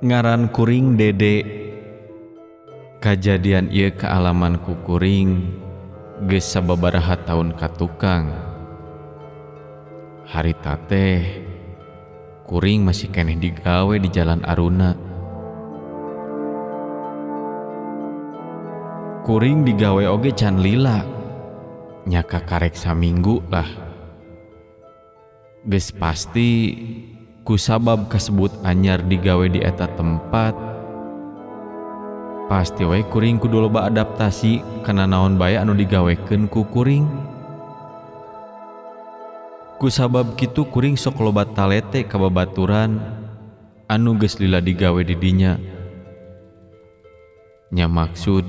Ngaran kuring Dede. Kajadian ieu kaalaman ku kuring geus sababaraha taun ka tukang. Harita teh kuring masih keneh digawe di Jalan Aruna. Kuring digawe oge can lila, nya kakarek saminggu lah. Geus pasti kusabab kasebut anyar digawe di eta tempat, pasti we kuring kudu loba adaptasi kana naon bae anu digawekeun ku kuring. Kusabab kitu kuring sok loba talete ka babaturan anu geus lila digawe di dinya. Nya maksud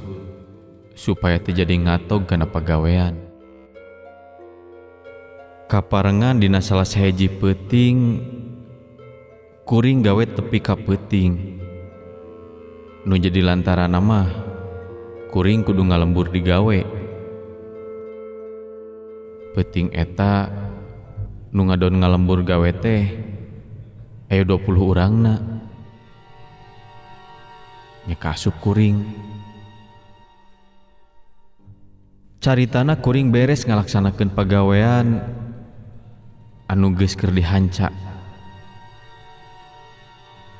supaya teu jadi ngatog kana pagawean. Kaparengan dina salah sahiji peuting kuring gawe tepi ka peuting. Nu jadi lantaran mah kuring kudu ngalembur digawe. Peuting eta nu ngadon ngalembur gawe teh aya 20 urangna. Nya kaasup kuring. Caritana kuring beres ngalaksanakeun pagawean anu geus keur dihanca.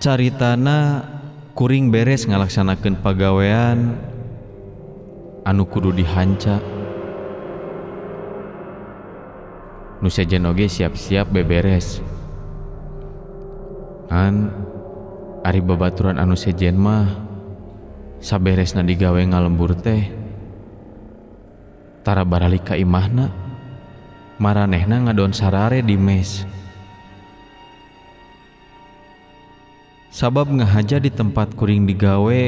Caritana kuring beres ngalaksanakeun pagawean anu kudu dihanca. Nu sejen oge siap-siap beberes. Ngan ari babaturan anu sejen mah saberesna digawe ngalembur teh tara baralik ka imahna. Maranehna ngadon sarare di mes. Sabab ngahaja di tempat kuring digawe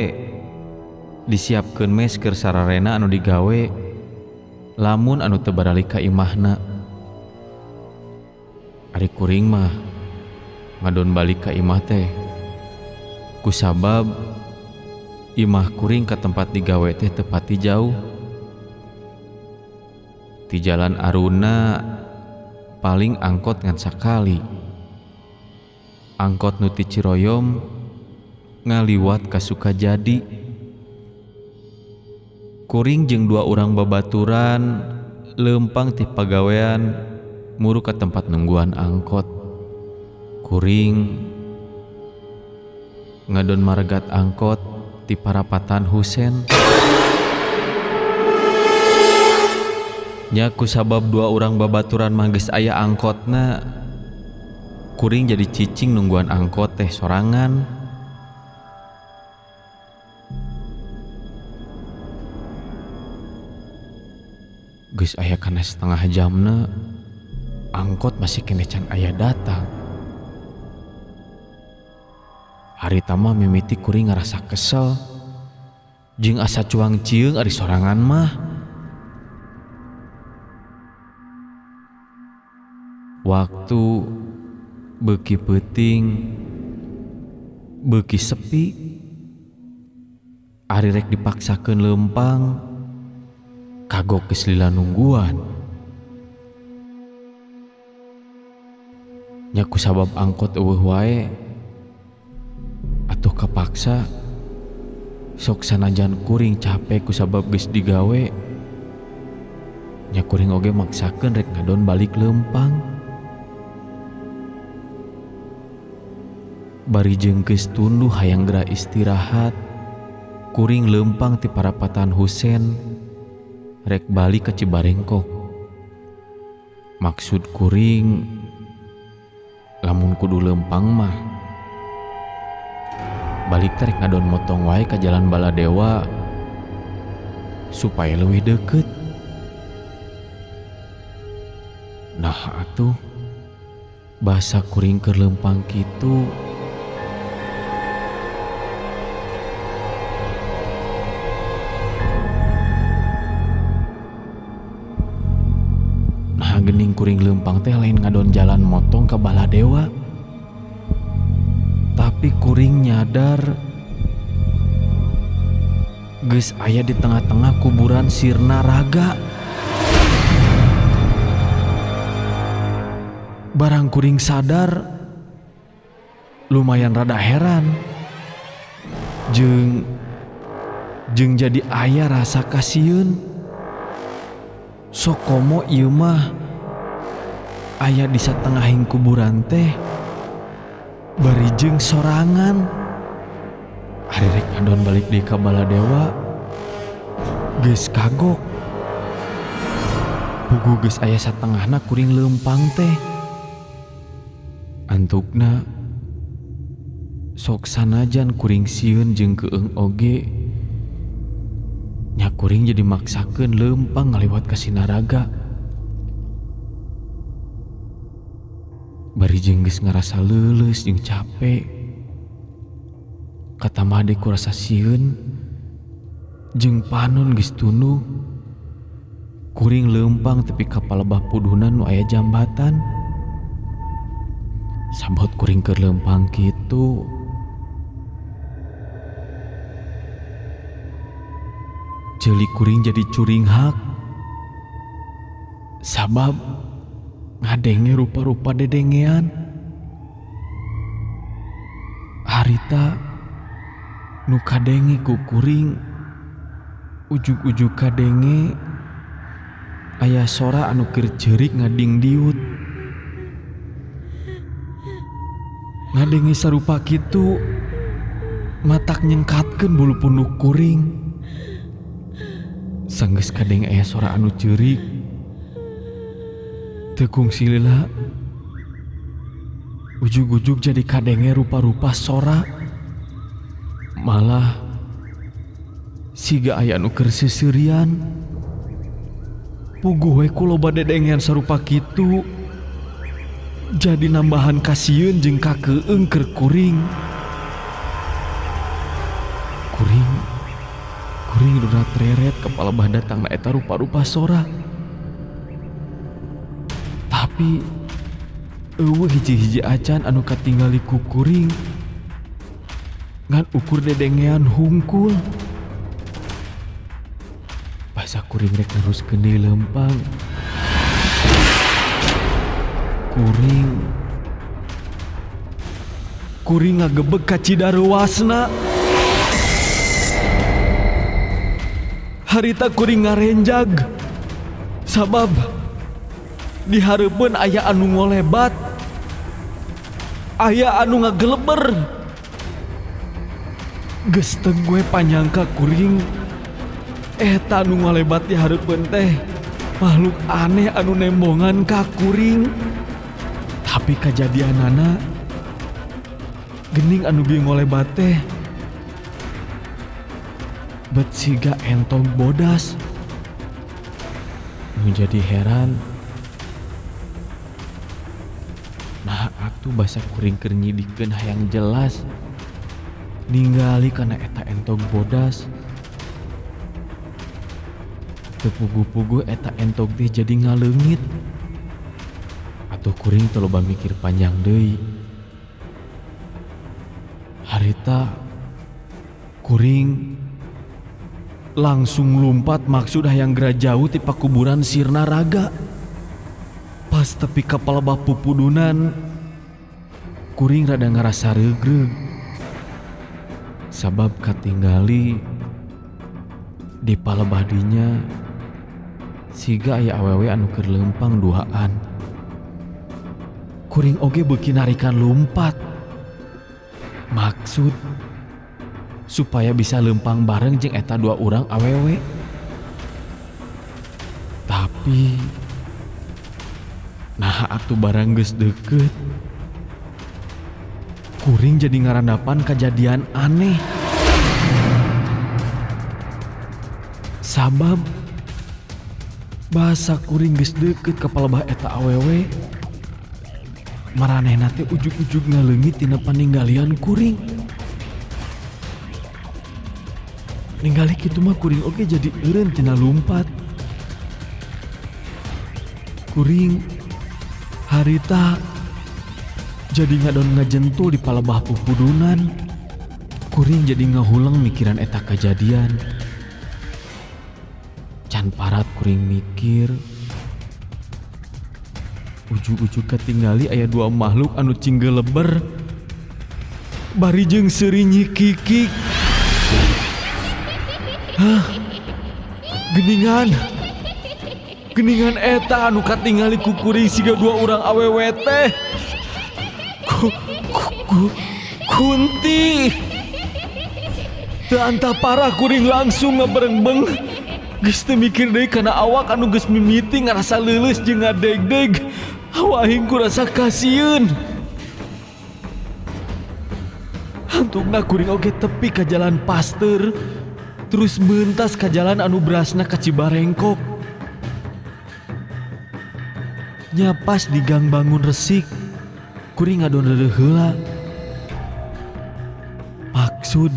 disiapkeun mes keur sararena anu digawe lamun anu teu baralik ka imahna. Ari kuring mah ngadon balik ka imah teh kusabab imah kuring ka tempat digawe teh teu pati jauh. Di Jalan Aruna paling angkot ngan sakali. Angkot nu ti Ciroyom ngaliwat ka Sukajadi. Kuring jeung dua urang babaturan leumpang ti pagawean muru ka tempat nungguan angkot. Kuring ngadon maregat angkot ti parapatan Husen. Nya kusabab dua urang babaturan mah geus aya angkotna, kuring jadi cicing nungguan angkot teh sorangan. Geus aya kana setengah jamna, angkot masih keneh can aya datang. Harita mah mimiti kuring ngarasa kesel jeung asa cuang cieung ari sorangan mah. Waktu beuki peuting, beuki sepi, ari rek dipaksakeun leumpang, kagok geus lila nungguan. Nya kusabab angkot eueuh wae, atuh kapaksa sok sanajan kuring capek kusabab geus digawe, nya kuring oge maksakeun rek ngadon balik leumpang. Bari jeung geus tunduh hayang geura istirahat, kuring leumpang ti parapatan Husen rek balik ka Cibarengkok. Maksud kuring lamun kudu leumpang mah balik teh rek ngadon motong wae ka Jalan Baladewa supaya leuwih deukeut. Nah atuh basa kuring keur leumpang kitu. Nah gening kuring leumpang teh lain ngadon jalan motong ka Baladewa, tapi kuring nyadar geus aya di tengah-tengah kuburan Sirna Raga. Barang kuring sadar lumayan rada heran. Jeung jeung jadi aya rasa kasieun. Sok komo ieu mah aya di satengahing kuburan teh bari jeung sorangan. Ari rek ngadon balik deui ka Baladewa geus kagok. Puguh geus aya satengahna kuring leumpang teh. Antukna sok sanajan kuring sieun jeung keung oge nya kuring jadi maksakeun leumpang ngaliwat ka Sinaraga. Bari jeung geus ngarasa leuleus jeung capek. Katambah deui ku rasa sieun jeung panon geus tunduh. Kuring leumpang tepi ka palebah pudunan nu aya jambatan. Sabot kuring keur leumpang kitu. Ceuli kuring jadi curinghak. Sabab ngadenge rupa-rupa dedengean. Harita nu kadenge ku kuring ujug-ujug kadenge aya sora anu keur ceurik ngadingdiut. Ngadenge sarupa kitu matak nyengkatkeun bulu punduk kuring. Sanggeus kadenge aya sora anu ceurik teu kungsi lila ujug-ujug jadi kadenge rupa-rupa sora. Malah siga aya anu keur seuseurian. Puguh we ku loba dedengean sarupa kitu jadi nambahan kasieun jeung kakeung keur kuring. Kuring kuring rurat reret kepala bah datangna eta rupa-rupa sora. Tapi eueuh hiji-hiji acan anu katingali ku kuring ngan ukur dedengean hungkul. Basa kuring rek neruskeun deui leumpang. Kuring kuring ngagebeg ka Cidaruasna. Harita kuring ngarenjag sabab di hareupeun aya anu ngolebat, aya anu ngageleber. Geus teu gue panyangka kuring eta anu ngolebat di hareupeun teh makhluk aneh anu nembongan ka kuring. Tapi kajadianana gening anu bieu ngolebat teh bet siga entog bodas. Nu jadi heran, nah atuh basa kuring keur nyidikeun hayang jelas ningali kana eta entog bodas. Teu puguh-puguh eta entog teh jadi ngaleungit. Atuh kuring teu loba mikir panjang deui. Harita kuring langsung lumpat maksud hayang geura jauh ti pakuburan Sirna Raga. Pas tepi ka palebah pupudunan kuring rada ngarasa reugreug. Sabab katinggali di palebah dinya siga aya awewe anu keur leumpang duaan. Kuring oge beuki narikan lumpat. Maksud supaya bisa leumpang bareng jeung eta dua urang awewe. Tapi nah atuh barang geus deukeut kuring jadi ngarandapan kajadian aneh. Sabab basa kuring geus deukeut ka palebah eta awewe, maranehna teh ujug-ujug ngaleungit tina paninggalian kuring. Ningali kitu mah kuring oge jadi eureun tina lumpat. Kuring harita jadi ngadon ngajentul di palebah pupudunan. Kuring jadi ngahuleng mikiran eta kajadian. Can parat kuring mikir, ujug-ujug katingali aya dua makhluk anu cinggeleber bari jeung seuri nyikikik. Hah? Geningan. Geningan eta anu katingali ku kuring siga dua urang awewe teh. Ku, ku, ku, kunti. Teu antah parah kuring langsung ngaberengbeng. Geus teu mikir deui kana awak anu geus mimiti ngarasa leuleus jeung ngadegdeg. Awahing ku rasa kasieun. Hantungna kuring oge tepi ka Jalan Pasteur, terus mentas ka jalan anu berasna ka Cibarengkok. Nya pas di Gang Bangun Resik, kuring ngadon reureuh heula. Maksud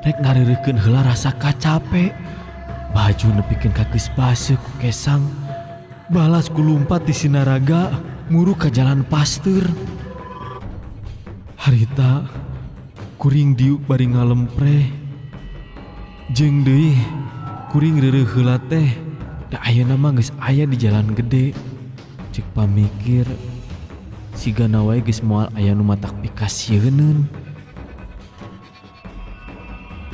rek ngareureuhkeun heula rasa kacape. Baju nepikeun ka geus baseuh ku kesang. Balas ku lumpat di Sinaraga muru ka Jalan Pasteur. Harita kuring diuk bari ngalempreh. Jeung deui kuring reureuh heula teh da ayeuna mah geus aya di jalan gede. Cek pamikir sigana wae geus moal aya nu matak pikasieuneun.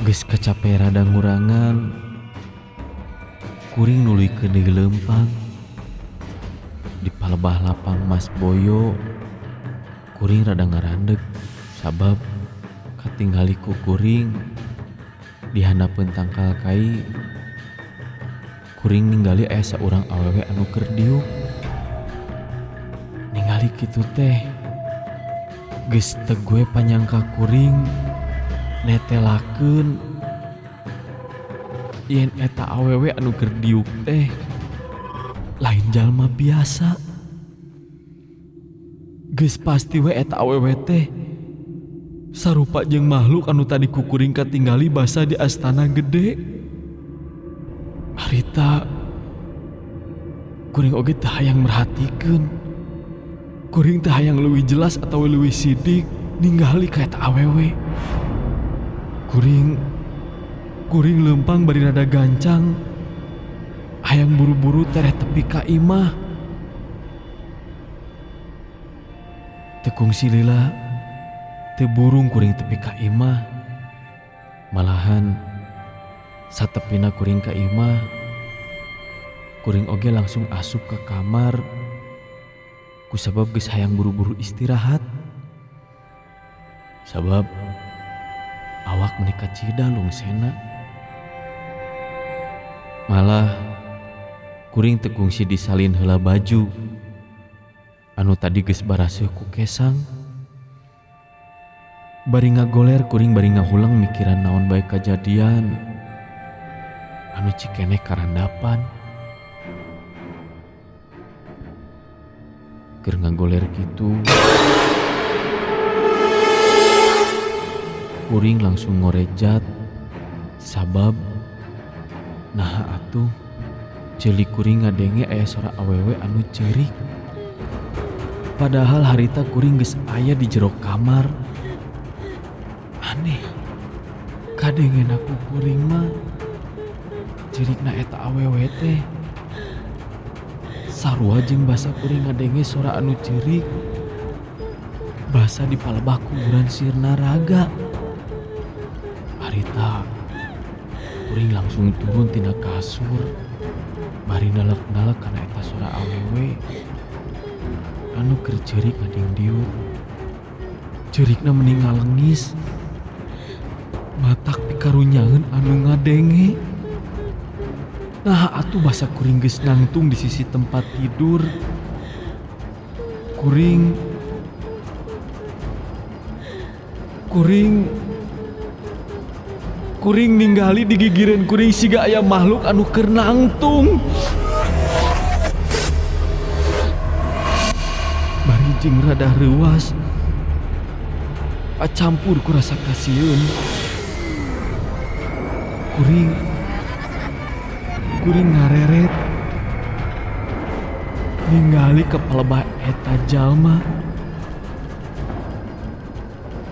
Geus kacape rada ngurangan, kuring nuluykeun deui leumpang. Di palebah lapang Mas Boyo, kuring rada ngarandeg sabab katinggali ku kuring di handapeun tangkal kai kuring ningali aya saurang awewe anu keur diuk. Ningali kitu teh geus teu gue panyangka kuring netelakeun yen eta awewe anu keur diuk teh lain jalma biasa. Geus pasti we eta awewe teh sarupa jeung makhluk anu tadi ku kuring katinggali basa di astana gede. Harita kuring oge teu hayang merhatikeun. Kuring teu hayang leuwih jelas atawa leuwih sidik ningali ka eta awewe. Kuring kuring leumpang bari rada gancang, hayang buru-buru tereh tepi ka imah. Teu kungsi lila, teu burung kuring tepi ka imah. Malahan satepina kuring ka imah, kuring oge langsung asup ka kamar kusabab geus hayang buru-buru istirahat. Sabab awak meuni kacida lungsena. Malah kuring teu kungsi disalin heula baju anu tadi geus baraseuh ku kesang. Bari ngagoler kuring bari ngahuleng mikiran naon bae kajadian anu cikeneh karandapan. Keur ngagoler kitu, kuring langsung ngorejat sabab naha atuh ceuli kuring ngadenge aya sora awewe anu ceurik. Padahal harita kuring geus aya di jero kamar. Aneh, kadengena ku kuring mah ceurikna eta awewe teh sarua jeung basa kuring ngadenge sora anu ceurik basa di palebah kuburan Sirnaraga. Harita kuring langsung turun tina kasur bari nalek-nalek kana eta sora awewe anu keur ceurik ngadingdiuk. Ceurikna meni ngalengis, matak pikarunyaeun anu ngadenge. Nah atuh basa kuring geus nangtung di sisi tempat tidur. Kuring kuring kuring ninggali di gigireun kuring siga aya makhluk anu keur nangtung. Bari jeung rada reuas, kacampur ku rasa kasieun. Kuring kuring ngareret ningali ka palebah eta jalma.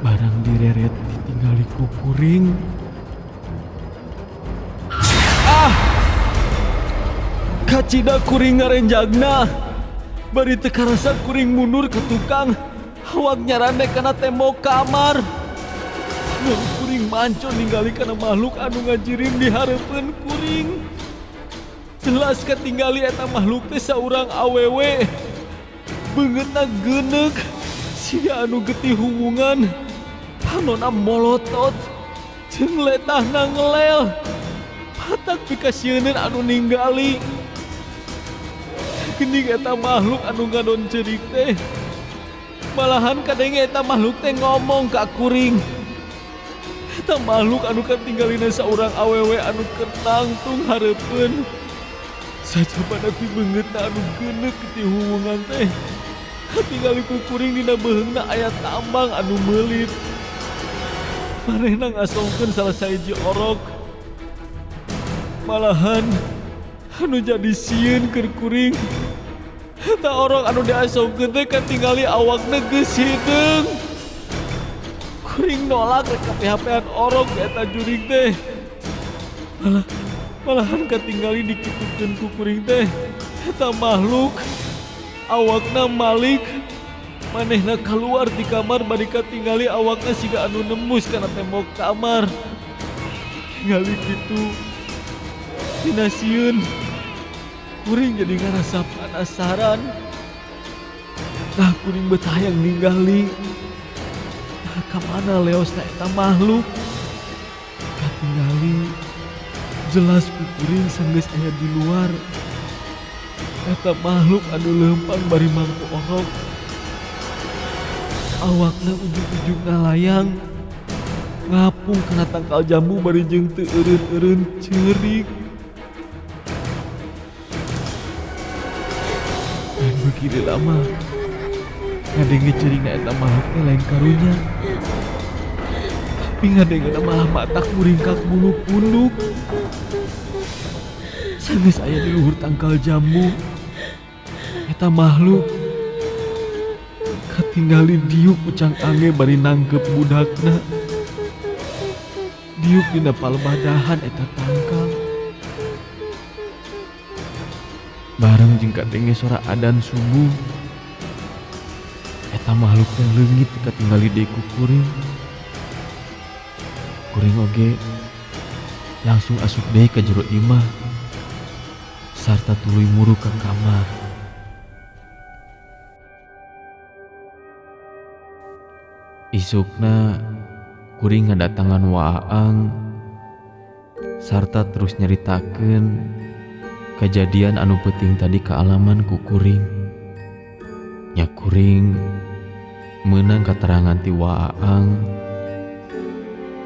Barang direret ditinggali ku kuring. Ah! Kacida kuring ngarenjagna. Bari teu karasa kuring mundur ka tukang. Awak nyarande kana tembok kamar. Mun kuring manco ningali kana makhluk anu ngajirim di hareupeun kuring. Jelas katinggali eta makhluk teh saurang awewe. Beungeutna geuneuk siga anu getih hubungan. Panona molotot jeung letahna ngelel. Matak pikasieuneun anu ninggali. Geuning eta makhluk anu ngadon ceurik teh. Malahan kadenge eta makhluk teh ngomong ka kuring. Eta makhluk anu katinggalina saurang awewe anu keur nangtung hareupeun. Sajabana ti beungeutna anu geuneuk ti hubungan teh. Katingali ku kuring dina beuheungna aya tambang anu meulit. Manehna ngasongkeun salah sahiji orok. Malahan anu jadi sieun keur kuring. Eta orok anu diasongkeun teh katingali awakna geus hideung. Kuring nolak rek kapihapean orok di eta jurig teh. Malah malahan katingali dikitukeun ku kuring teh. Eta makhluk awakna malik. Manehna kaluar ti kamar bari katingali awakna siga anu nembus kana tembok kamar. Tingali kitu tina sieun kuring jadi ngarasa penasaran. Nah kuring bet hayang ningali. Nah ka mana leosna eta makhluk? Katingali jelas ku kuring sanggeus aya di luar. Eta makhluk anu leumpang bari mangku orok. Awakna ujug-ujug ngalayang ngapung kana tangkal jambu bari jeung teu eureun-eureun ceurik. Dan beuki lama ngadenge ceurikna eta makhluk teh lain karunya. Tapi ngadengena malah matak muringkak bulu punduk. Sanggeus aya di luhur tangkal jambu. Eta makhluk katingali diuk ucang ange bari nangkep budakna. Diuk dina palebadahan eta tangkal. Bareng jeung kadenge sora adan subuh. Eta makhluk teh leungit katingali deui ku kuring. Kuring oge langsung asup deui ka jero imah sarta tuluy muru ka kamar. Isukna kuring ngadatangan Waang sarta terus nyaritakeun kejadian anu peuting tadi kaalaman ku kuring. Nya kuring meunang katerangan ti Waang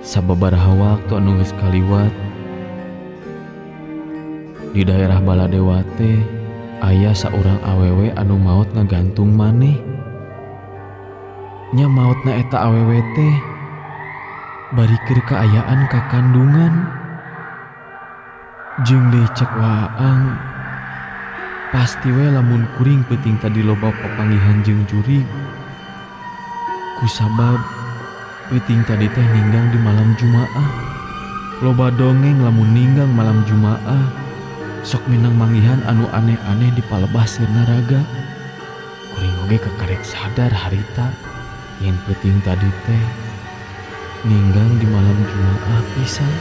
sababaraha waktu anu geus kaliwat di daerah Baladewa teh aya saurang awewe anu maot ngagantung maneh. Nya maotna eta awewe teh bari keur kaayaan ka kandungan. Jeung deui cek Waang pasti we lamun kuring peuting tadi loba papanggihan jeung jurig. Kusabab peuting tadi teh ninggang di malam Jumaah. Loba dongeng lamun ninggang malam Jumaah sok minang manggihan anu aneh-aneh di palebah Sirnaraga. Kuring oge kakarek sadar harita yen peuting tadi teh ninggang di malam Jumaah pisan.